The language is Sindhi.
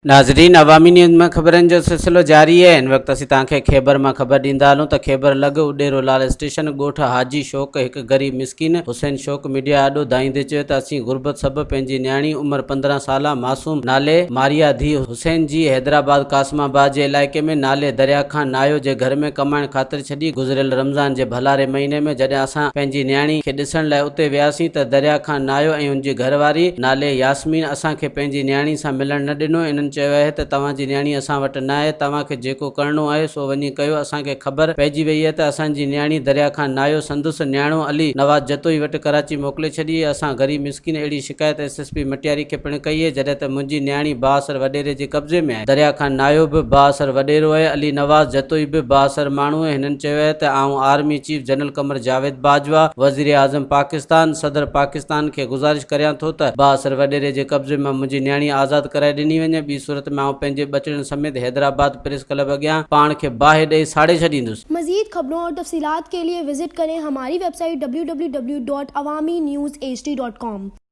ناظرين عوامي نيوز ۾ خبرن جو سلسلو جاري آهي هن وقت اسين توهان کي خيبر مان خبر ڏيندا هلون ته خيبر لڳ اڏيرو لال اسٽيشن ڳوٺ حاجي شوق هڪ غريب مسڪين حسين شوق ميڊيا آڏو دانهيندي چيو ته اسين غربت سبب پنهنجي نياڻي عمر 15 سالا معصوم نالي ماريا ڌيء حسين جي حيدرآباد قاسم آباد جي علائقي ۾ نالي دريا خان نايو جي گهر ۾ ڪمائڻ خاطر ڇڏي گذريل رمضان جي ڀلاري مهيني ۾ جڏهن اسان پنهنجي نياڻي کي ڏسڻ لاء اتي وياسين ته دريا خان نايو ۽ ان جي گهر واري نالي ياسمين اسان کي پنهنجي نياڻي سان ملڻ نه ڏنو، انهن چيو آهي ته توهان جي نياڻي اسان وٽ نه آهي، توهان کي جيڪو ڪرڻو آهي سو وڃي ڪيو، اسان کي خبر پئجي وئي آهي ته اسان جي نياڻي دريا خان نايو سندس نياڻو علي نواز جتوئي وٽ ڪراچي موڪلي ڇڏي آهي، اسان غريب مسڪين اهڙي شڪايت ايس ايس پي مٽياري کي پڻ ڪئي آهي، جڏهن ته منهنجي نياڻي بااثر وڏيري جي قبضي ۾ آهي، دريا خان نايو به بااثر وڏيرو آهي، علي نواز جتوئي به بااثر ماڻهو آهي، هنن چيو آهي ته آئون army chief general Qamar Javed Bajwa, وزيراعظم پاڪستان، صدر پاڪستان کي گذارش ڪريان ٿو ته بااثر وڏيري جي قبضي مان منهنجي نياڻي آزاد ڪرائي ڏني وڃي، ٻي صورت ۾ آئون پنهنجي ٻچڙين سميت حيدرآباد پريس ڪلب اڳيان پاڻ کي باهه ڏئي ساڙي ڇڏيندس. مزيد خبرون اور تفصيلات کے لئے وزٽ ڪرين ھماري web site www.awamiNewsHD.com.